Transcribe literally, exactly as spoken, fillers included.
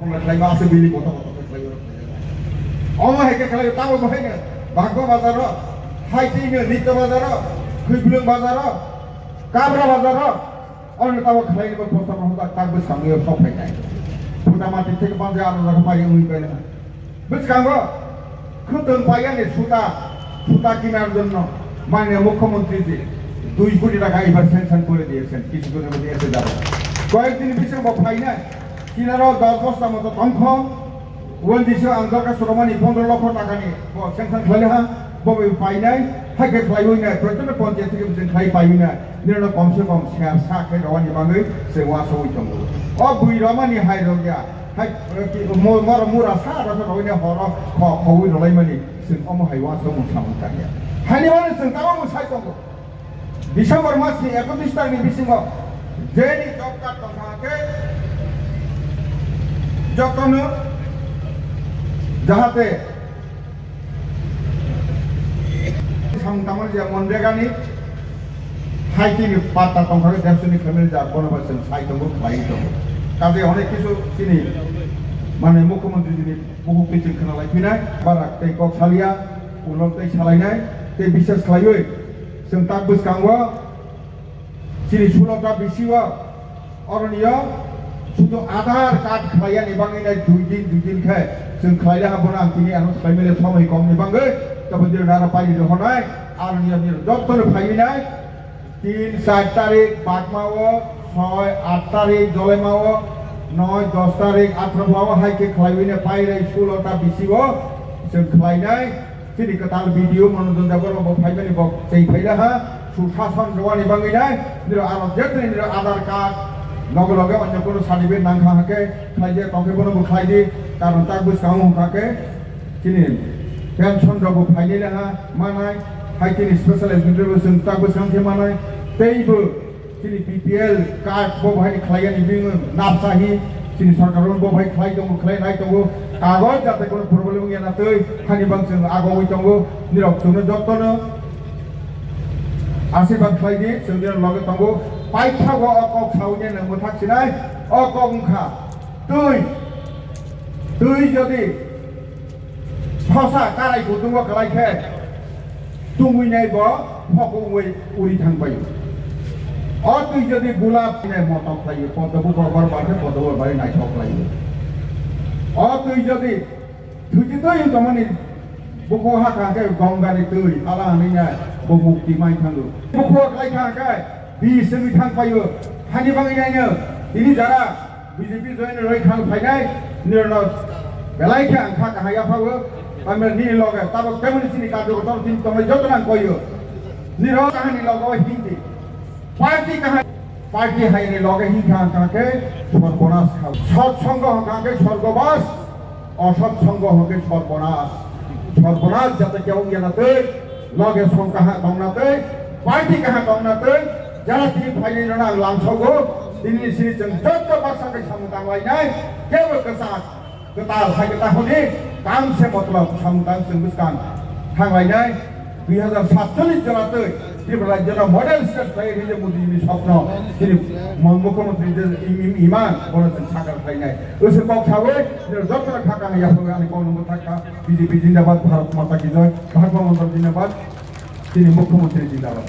Khlai ma se bili boto boto khlai o. Omo hai khe khlai tamo bahai no. Bagbo bazar o, hai twi no Nitya bazar o, Khwiblwng bazar o, Kabra bazar o. Ono tamo khlai ni bo posta mo tak tak bwskango sok phai nai. Phuta mati thik bang ja ano jaga pai ui pai na. Bwskango khwtwng paiyani suta, suta kinar jonno manya mukhyamantri ji dui koti taka ibar sanction kore diyesen, kichu kore diyesen jabo. Koyek din bisingo bo phainai, kinaro dos bosta moto tongkho, uan diso ang dorkar soromani pondro lokho takani bo sanction khlaiha, bo bai painai, hai khe khlaiwi nai, protector ponchayat theke bising khlai paiwi nai. Nirno komse kom ser sa khe rwani bagwi se uansugwi tongo. O bui rwmani hai rwya, hai, eh, ki, mo-, moro mura sa rwkhe rwini horo kho-, khowi rwlaimani se omo hai uansugwi mung samung tangya. Haini bagwi chwng tabuk mung sai tongo. December mas ni ekotris tarikh ni bisingo jeni job card tongkha khe jotono jahate Samung tangmani je Monrega ni hai tini patta tongkha khe dersoni khlaimani je bono bai chwng sai tongo, khlai tongo. Kaje onek kisu chini mane mukhyamantri chini bukhuk twi chwng khna lai phinai, barak tei kok salia, ulok tei salainai tei biswas khlaiwi chwng tak bwskango. Chini sulok ta bisi o, oroni o, sudu Aadhaar card khlaiya ni bagwi nai dui din, dui din khe chwng khlai laha bono ang tini ano khlai mele somoi kom ni bagwi, tabo dino nara paini rohornai, aroni o nini joto no phaiwi nai, tin, char tarik Bagma o, soi, aat tarik Jolema o, noi, dos tarik Athraphla o hai khe khlaiwi nai pai rai sulok ta bisi o chwng khlai nai. Chini kwtal B D O Manoranjan Debbarma bo phaimani bo tei phaila ha, Sushasan rwani bagwi nai, niro aro jephru niro Aadhaar card, loge loge onyo kono certificate nangkha hakhe, khlai je tongkhe bono bo khlai di, karon tak bwskango hwnkha khe, chini pension rok bo phainai laha manai, hai chini special education rok bo chwng tak bwskang khe manai, tei bo Chini B P L card bo bahai ni khlai yani bini napsa hi chini sarkar bo bahai khlai tongo, khlai nai tongo. Kagoj jate kono problem wngya na twi hani bang chwng agogwi tongo. Nirok chwngno jotono asirwad khlai di, chwng nirok loge tongo. Paithago o kok sawi nai nang mwthak sinai o kok wngkha twi, twi jodi Thosa karai kutungo kwlai khe tungwi nai bo phokongwi uri thang bai. O twi jodi gulab nai motok khlai, poddo bukhuk bar bar khe poddo bar bar naithok khlai. O twi jodi thuchi twi tongmani bukhuk hakha khe gongani twi hala hinwi nai bo mukti mai thango. Bukhuk khlai kha khe bi simi thang bai. Hani bangwi naino tini jara B J P join roi khang phainai, nirno belai khe ang kha kahai yaphago, tamni nini loge, tabok temoni chini karjokotor tin tongnai joto nang koyo. Niro kahani logo hindi. Party kahai, party haini loge hinkha ang kha khe sorbonas kha. Sot songo hwnkha khe sorgobas. Osot songho hwnkhe sorbonas. Sorbonas jate khe wngya na twi, loge song kaha tongna twi, party kaha tongna twi, jara tini phainai rwna ang lamsogo, tini sini chwng joto baksa kai samung tanglainai, kebo kwchak, kwtal hai kwtal hwnwi, kam se motlop samung tang chwng bwskang thanglainai. Dui hazar satchollish jora twi Tripura rajyono model state khlai hinwi Modi ni sopno chini mo-, mukhyamantri je im-, im-, iman bono chwng sakar khlainai. Osi kok sawi nirok jotono kha kaham yaphangwi ani kok nungwi thangkha. B J P jindabad, Bharat Mata ki joy, Bhagwan Mantra jindabad, chini mukhyamantri jindabad.